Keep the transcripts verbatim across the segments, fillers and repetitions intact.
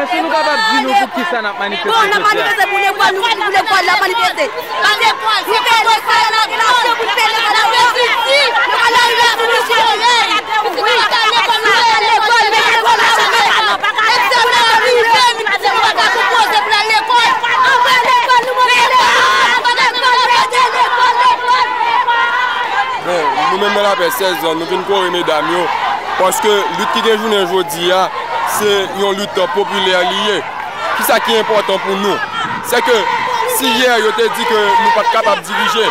Èske nou kapab di nou pou ki sa n ap manifeste jodi a? Bon, n ap manifeste pou lekòl, nou vin pou lekòl, n ap manifeste. Paske nou te voye fè nan klas yo pou n fè lekòl la. Nou pa nan revolisyon. Wi, lekòl, lekòl, lekòl, lekòl. Bon, nou menm nan Lapè sèz, nou vin kore medam yo, paske lit ki gen jounen jodi a, se yon lit popilè li ye. Kisa ki enpòtan pou nou? Se ke si yè yo te di ke nou pa t kapab dirije,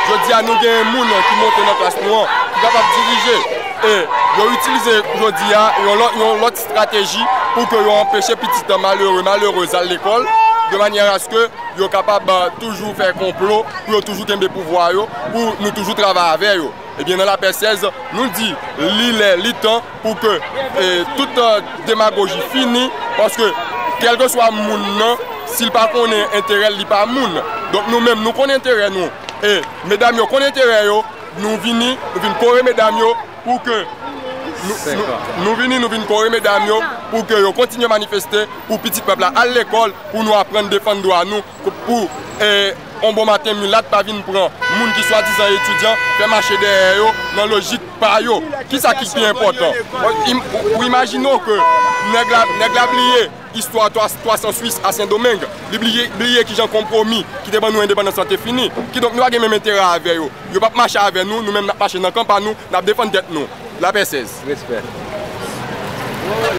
jodi a nou gen moun ki monte nan klas nou an, ki kapab dirije. E yo itilize jodi a yon lòt, yon lòt estrateji pou ke yo anpeche pitit malere, malerez al lekòl, de manyè aske yo kapab, euh, toujou fè konplo, pou yo toujou kenbe pouvwa yo, pou nou toujou travay avè yo. Ebyen, nan Lapè sèz, nou di, li lè, li tan pou ke, eh, tout, euh, demagoji fini, paske kèlkeswa moun nan, si l pa konnen enterè l, li pa moun. Donk, nou menm, nou konnen enterè nou. E medam yo konnen enterè yo, nou vini, nou vin kore medam yo pou ke nou, nou, nou vini, nou vin kore medam yo pou ke yo kontinye manifeste, pou pitit pèp la al lekòl, pou nou aprann defann dwa nou, pou, eh, yon bon maten milat pa vin pran moun ki swadizan etidyan, fè mache dèyè yo nan lojik pa yo. Kisa ki pi enpòtan? Ou im-, ou imajine w ke nèg la, nèg la bliye istwa twa, twa san Swis a Sendomeng. Li bliye, bliye kijan konpwomi ki te ban nou endepandans lan te fini. Kidonk, nou pa gen menm enterè avè yo. Yo p ap mache avè nou, nou menm n ap mache nan kan pa nou, n ap defann tèt nou. Lapè sèz. Respè.